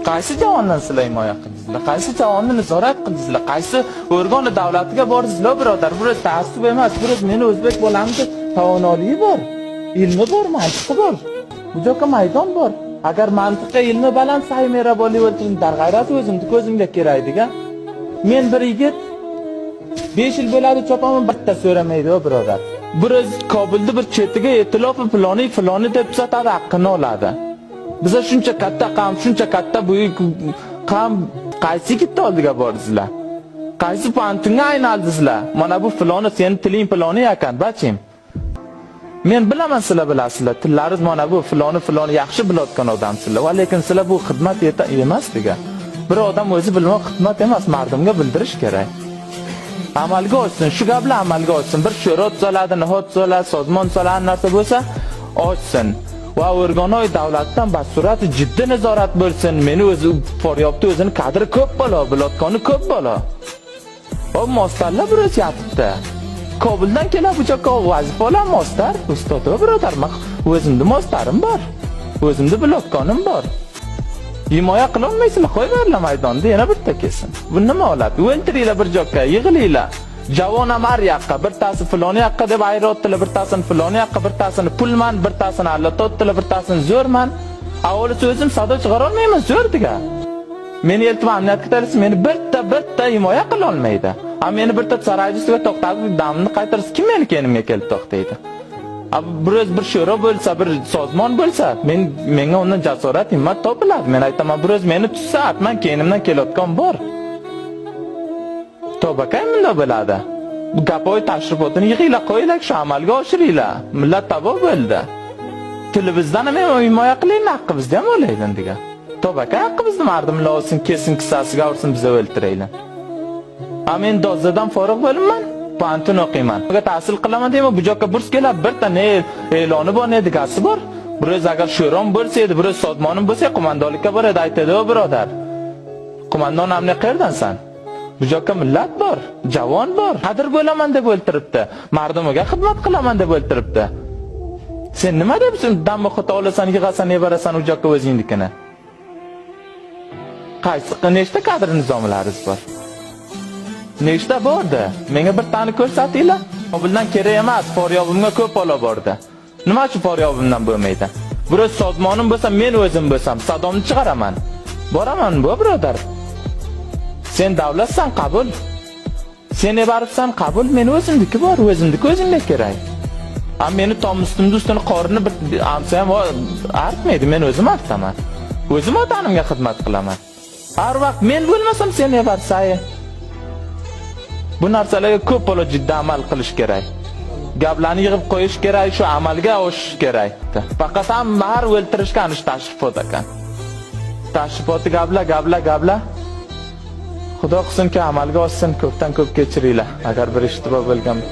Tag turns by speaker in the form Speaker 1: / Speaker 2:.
Speaker 1: Qaysi javondan sizlar himoya qildingizlar? Qaysi javonni nazorat qildingizlar? Qaysi organi davlatiga bordingizlar, birodar? Bu taassub emas, bu meni o'zbek bolamni tavonoligi bor, ilmi bor, mantiqi bor. Bu joyga maydon bor. Agar mantiqi, ilmi baland saymera bo'lib o'ltirin, darg'ayrat o'zimni ko'zimga kerak degan. Men bir yigit 5 yil bo'ladi chopaman, bitta so'ramaydi, o birodar. Bir o'z Kobulni bir chetiga etilofi filoni filoni deb tuzatadi, haqqini oladi. Biza shuncha katta qam, shuncha katta buyuk qam, qaysi yigitni oldiga bordingizlar? Qaysi pantunga aynaldingizlar? Mana bu filoni, seni tiling filoni ekan, bachim. Men bilaman, sizlar bilasizlar, tillaringiz mana bu filoni filoni yaxshi bilayotgan odamsizlar. Va lekin sizlar bu xizmat emas degan. Bir odam o'zi bilmoq xizmat emas, mardimga bildirish kerak. Amalga oshsin, shu gaplar amalga oshsin. Bir sho'ro tuzaladi, nihod tuzaladi, sozmon tuzaladi, narsa bo'lsa, oshsin. Va o'rganoy davlatdan basurati jiddiy nazorat bo'lsin. Meni o'zi Faryobda o'zini kadri ko'p bola, bilayotgani ko'p bola. O mostarlar bir o'zi yotibdi. Kobuldan kelib bu joqqa vazifa oladi mostar, ustod birodar, men o'zimni mostarim bor. O'zimni bilayotganim bor. Himoya qilolmaysizlar, qo'yinglar maydonda yana bitta kelsin. Bu nima oladi? O'ltiringlar bir joyga, yig'ilinglar. Javon ham har yoqqa, birtasi filoni yoqqa deb ayryaptilar, birtasini filoni yoqqa, birtasini pulman, birtasini allatotdilar, birtasini zo'rman. Avvalisi o'zim sado chiqara olmayman, zo'r degan. Meni eltib amniyatga tashlasa, meni bitta bitta himoya qila olmaydi. A meni bitta sarayni ustiga to'xtatib, damni qaytarsa, kim meni keynimga kelib to'xtaydi? A bir bir sho'ro bo'lsa, bir sozmon bo'lsa, men menga undan jasorat, himmat topiladi. Men aytaman, bir o'z meni tutsa, atman keynimdan kelayotgan bor. Tobakay bunday bo'ladi. Bu gapoy tashrifotini yig'inglar, qo'yinglar, shu amalga oshiringlar. Millat tabo bo'ldi. Tilimizdan ham himoya qilinglar, haqqimizni ham olaylik degan. Tobakay haqqimizni mardimlar olsin, kelsin kissasiga ursin, biza o'ltiraylik. A men dozzadan forig' bo'linman, pantun o'qiyman. Bunga tahsil qilaman deyman, bu joqqa burs keladi, birta ne e'loni bor, ne digasi bor. Bir o'z agar sho'rom bo'lsa edi, bir o'z sozmonim bo'lsa, qo'mondonlikka boradi, aytadi, "O birodar, qo'mondon amni qayerdansan? Bu joqqa millat bor, javon bor, qadr bo'laman deb o'ltiribdi, mardumiga xizmat qilaman deb o'ltiribdi. Sen nima deb damni xato olasan, yig'asan, barasan u joqqa o'zingnikini? Qaysi nechta kadr nizomlaringiz bor? Nechta bordi? Menga bir tani ko'rsatinglar. Bundan kerak emas, Faryobimga ko'p ola bordi. Nima shu Faryobimdan bo'lmaydi? Bir o'z sozmonim bo'lsa, men o'zim bo'lsam, sadomni chiqaraman. Boraman, bu birodar. Sen davlatsan, qabul. Sen ebaribsan, qabul. Men o'zimniki bor, o'zimniki o'zimga kerak. A meni tom ustimda ustini qorini bir amsa ham artmaydi, men o'zim artaman. O'zim vatanimga xizmat qilaman. Har vaqt men bo'lmasam, sen ebarsay. Bu narsalarga ko'p bola jiddiy amal qilish kerak. Gaplarni yig'ib qo'yish kerak, shu amalga oshish kerak. Faqat ham har o'ltirishgan ish tashrifot ekan. Tashrifoti gaplar, gaplar, gaplar. Xudo qilsinki amalga oshsin, ko'pdan ko'p kechiringlar agar bir ishtibo bo'lgan.